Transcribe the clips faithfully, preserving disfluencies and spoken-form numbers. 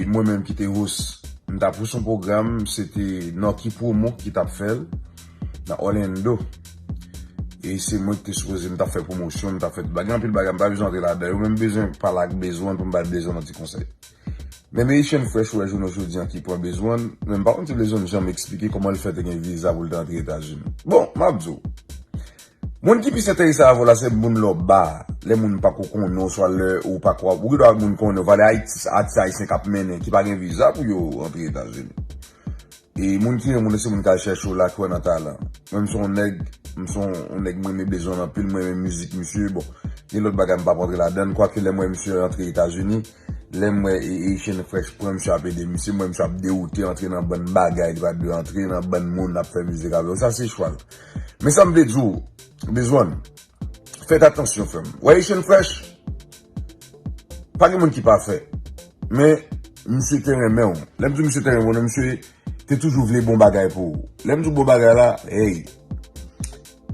E mwen menm ki te host, m t ap host yon pwogram, se te Nòki Promo ki t ap fè l nan Orlando. E se mwen ki te sipoze m t ap fè pwomosyon, m t ap fè tout bagay, anpil bagay, m pa bezwen antre ladan yo, men m bezwen pale ak Blaze One pou m bay Blaze One yon ti konsèy. Menm Haitian Fresh ou wè jounen jodi an ki pran Blaze One, men m pa konn si Blaze One janm eksplike kòman l fè te gen viza pou l te antre Etazini. Bon, m ap di w. Moun ki plis enterese avè w la, se moun lè w ba, lè moun pa ko konnen w, swa lè ou pa ko, ou gen dwa moun konnen w, valè Ayiti, atis ayisyen k ap mennen, ki pa gen viza pou yo antre Etazini. E moun ki renmen w, se moun k al chèche w la, ki wè nan talan. Mwen, m se yon nèg, m se yon nèg, mwen renmen Blaze One anpil, mwen renmen mizik misye, bon, gen lòt bagay m p ap rantre ladan l, kwake lè m wè misye antre Etazini, lè m wè e, Haitian Fresh pran misye ap ede misye, m wè misye ap dewoute antre nan bann bagay li pa t dwe antre, nan bann moun l ap fè mizik avè yo. Sa se chwa l. Men sa m vle di w, Blaze One, fèt atansyon, frè m. Wè Haitian Fresh, pa gen moun ki pafè. Men, misye te renmen w. Lè m di misye te renmen w, non, misye te toujou vle bon bagay pou ou. Lè m di w bon bagay la, hey.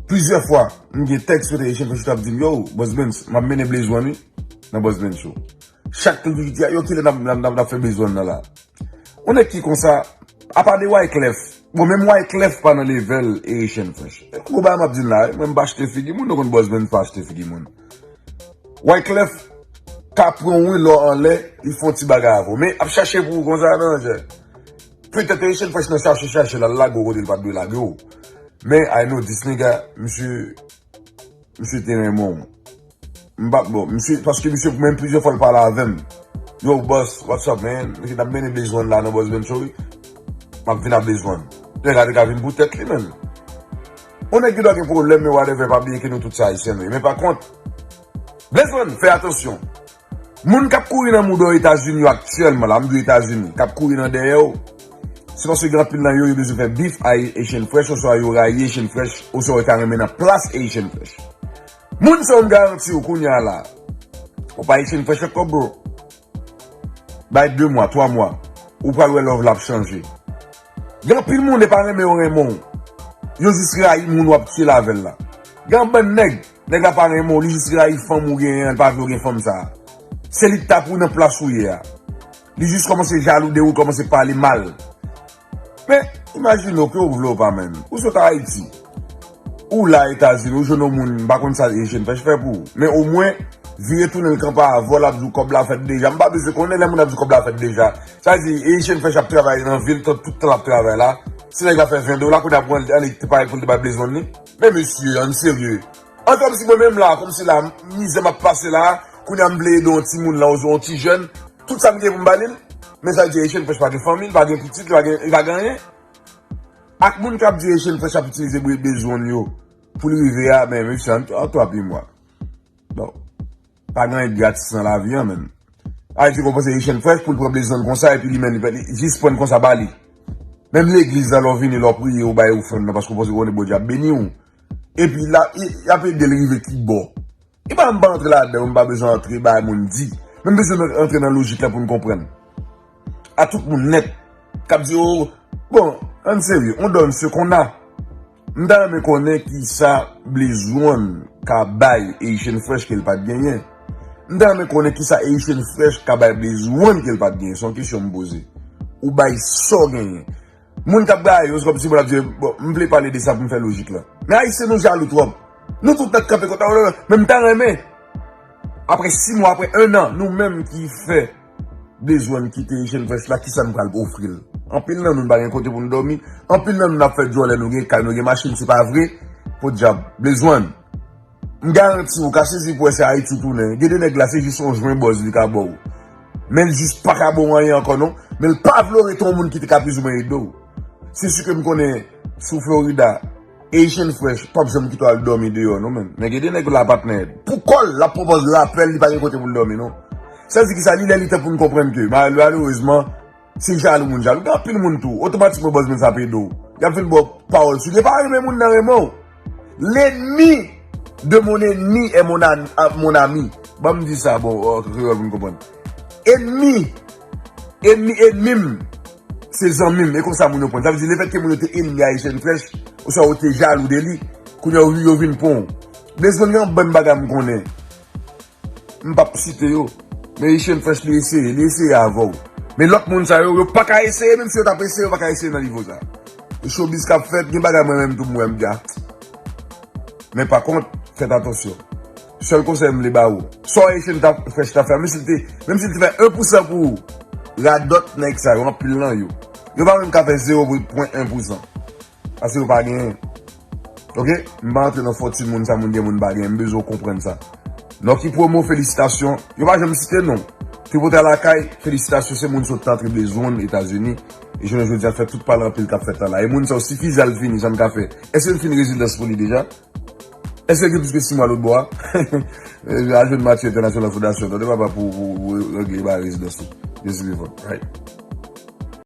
Plizyè fwa, m gen tèks kote Haitian Fresh t ap di m, yo, Boss Benz, m ap mennen Blaze One, wi, nan Boss Benz Show. Chak tou di, yo, kilè n ap, n ap, n ap, n ap fè Blaze One nan la. Yon nèg ki konsa, apa de Wyclef. Bon, menm Wyclef pa nan level Haitian Fresh. E gwo bagay m ap di n la, wi, mwen m pa achte figi moun, nou konn Boss Benz pa achte figi moun. Wyclef ka pran w wi lè w anlè, li fè yon ti bagay avè w. Men ap chache pou ou konsa, non, jè. Petèt Haitian Fresh nan chache, chache, l al lage w kote l pa t dwe lage w. Men, I know this nigga, misye, misye te renmen w. M pa, bon, misye, paske misye, menm plizyè fwa l pale avè m. Yo, boss, what's up, man? Misye t ap mennen Blaze One la nan Boss Benz Show, wi. M ap vin a Blaze One. Nèg la te ka vin pou tèt li, menm. Yon nèg ki dwa gen pwoblèm, men whatever, pa bliye ke nou tout se Ayisyen, nou ye. Men pa kont, Blaze One, fè atansyon. Moun k ap kouri nan mouda Etazini yo aktyèlman, la, m di Etazini, k ap kouri nan dèyè w, se paske gen anpil nan yo, yo bezwen fè bif a Haitian Fresh, oswa yo rayi Haitian Fresh, oswa yo ta renmen nan plas Haitian Fresh. Moun sa yo m garanti w kounye a la, ou pa Haitian Fresh ankò, bro. Bay de mwa, twa mwa, ou pral wè love la ap chanje. Gen anpil moun, e pa renmen yo renmen w. Yo jis rayi moun w ap chile avè l la. Gen yon bann nèg, nèg la pa renmen w, li jis rayi fanm ou genyen an, li pa vle w gen fanm sa a. Se li k t ap ou nan plas ou ye a. Li jis kòmanse jalou de ou, kòmanse pale mal. Men, imajine w ke w vle w pa menm. Ou sot Ayiti. Ou la Etazini, ou jwenn yon moun, m pa konn sa Haitian Fresh fè pou ou. Men omwen, vire tounen l kanpe avè w, l ap di w kòb la fèt deja. M pa bezwen konnen lè moun ap di kòb la fèt deja. Sa vle di, Haitian Fresh ap travay nan vil, tout, tout tan l ap travay la. Si nèg la fè ven dola, kounye a pou ann, ann, te parèt pou l te bay Blaze One li. Men mesye, ann serye. An kòmsi mwen menm la, kòmsi la, mizè m ap pase la, kounye a m vle ede yon timoun la, yon, yon ti jèn, tout sa m gen pou m ba li l. Men sa vle di Haitian Fresh pa gen fanmi, li pa gen pitit, li pa gen, li pa gen anyen. Ak moun k ap di Haitian Fresh ap itilize Blaze One yo pou l rive a, men mesye, an, an twa pi mwa. Bon, pa gen anyen gratis nan lavi an, menm. Ayiti konn panse Haitian Fresh pou l pran Blaze One konsa, epi li menm, li, li jis pran l konsa ba li. Menm legliz la, lè w vini, lè w priye, ou bay ofrann nan, paske w panse w konnen Bondye ap beni w. Epi la, y, y ap ede l rive ki bò. E pa m pa antre ladan yo, m pa bezwen antre bay moun di. Men m bezwen antre nan lojik la pou n konprann. A tout moun nèt k ap di, oh, bon, ann serye, on donne ce qu'on a. M ta renmen konnen kisa Blaze One ka bay Haitian Fresh ke l pa t genyen. M ta renmen konnen kisa Haitian Fresh ka bay Blaze One ke l pa t genyen. Se yon kesyon m poze. Ou bay sa w genyen. Moun k ap gaye yo, se kòmsi moun ap di, bon, m vle pale de sa pou m fè lojik la. Men Ayisyen nou jalou twòp. Nou tout n ap kanpe kontan, men m ta renmen, apre sis mwa, apre en an, nou menm ki fè Blaze One kite Haitian Fresh la, kisa n pral ofri l? Anpil nan nou, n pa gen kote pou n dòmi. Anpil nan nou, n ap fè djòlè, nou gen kay, nou gen machin, se pa vre? Podyab, Blaze One. M garanti w ka sezi pou wè se Ayiti w tounen. Gen de nèg la, se jis yon jwen bòz li ka ba w. Men l jis pa ka ba w anyen ankò non. Men l pa vle w rete yon moun ki te ka plizoumwen ede w. Se si ke m konnen sou Florida, Haitian Fresh p ap janm kite w al dòmi deyò non, men. Men gen de nèg la patnè. Pou kò l, l ap pran pòz lapèl, li pa gen kote pou l dòmi non. Sa di kisa, li lè li tan pou n konprann ke, malerezman, se jalou moun jalou. Gen anpil moun tou. Otomatikman, bòz moun sa ap ede w. Y ap vin ba w pawòl sou li. E pa renmen moun nan renmen w. L'ennemi de mon ennemi est mon an-, a, mon ami. Ban m di sa, bon, an kreyòl pou n konprann. Ennmi, ennmi, ennmi m, se zanmi m. E konsa moun yo pran. Sa vle di, lefètke moun yo te ennmi Haitian Fresh, oswa yo te jalou de li, kounye a yo, yo vin pran w. Blaze One gen yon bann bagay m konnen. M p ap site yo. Men Haitian Fresh li eseye, li eseye avè w. Men lòt moun sa yo, yo pa ka eseye, menm si yo t ap eseye, yo pa ka eseye nan nivo sa. E showbiz k ap fèt, gen bagay mwen menm tou m wè m di a. Men pa kont, fèt atansyon. Sèl konsèy m vle ba ou. Sa w Echann ta fè, ta fè, menm si l te, menm si l te fè en pousan pou ou, radòt nèg sa yo, anpil nan yo. Yo pa menm ka fè zewo pwen en pousan. Paske yo pa genyen. Ok? M pa antre nan fòtin moun sa moun gen moun pa genyen. M bezwen w konprann sa. Nòki Pwomo, felisitasyon. Yo pa janm site non. Tripotay Lakay, felisitasyon. Se moun sot nan Treblezon, Etazini. E jounen jodi a fè tout pale anpil k ap fèt la la. E moun sa yo, si Fiza l fini, sa n ka fè? Èske l fin rezidans pou li deja? Èske l gen plis ke sis mwa lòt bò a? Al jwenn Matye Entènasyonal Fondasyon. Tande papa pou, pou, pou regle ba rezidans ou. Jezi vivan. Right.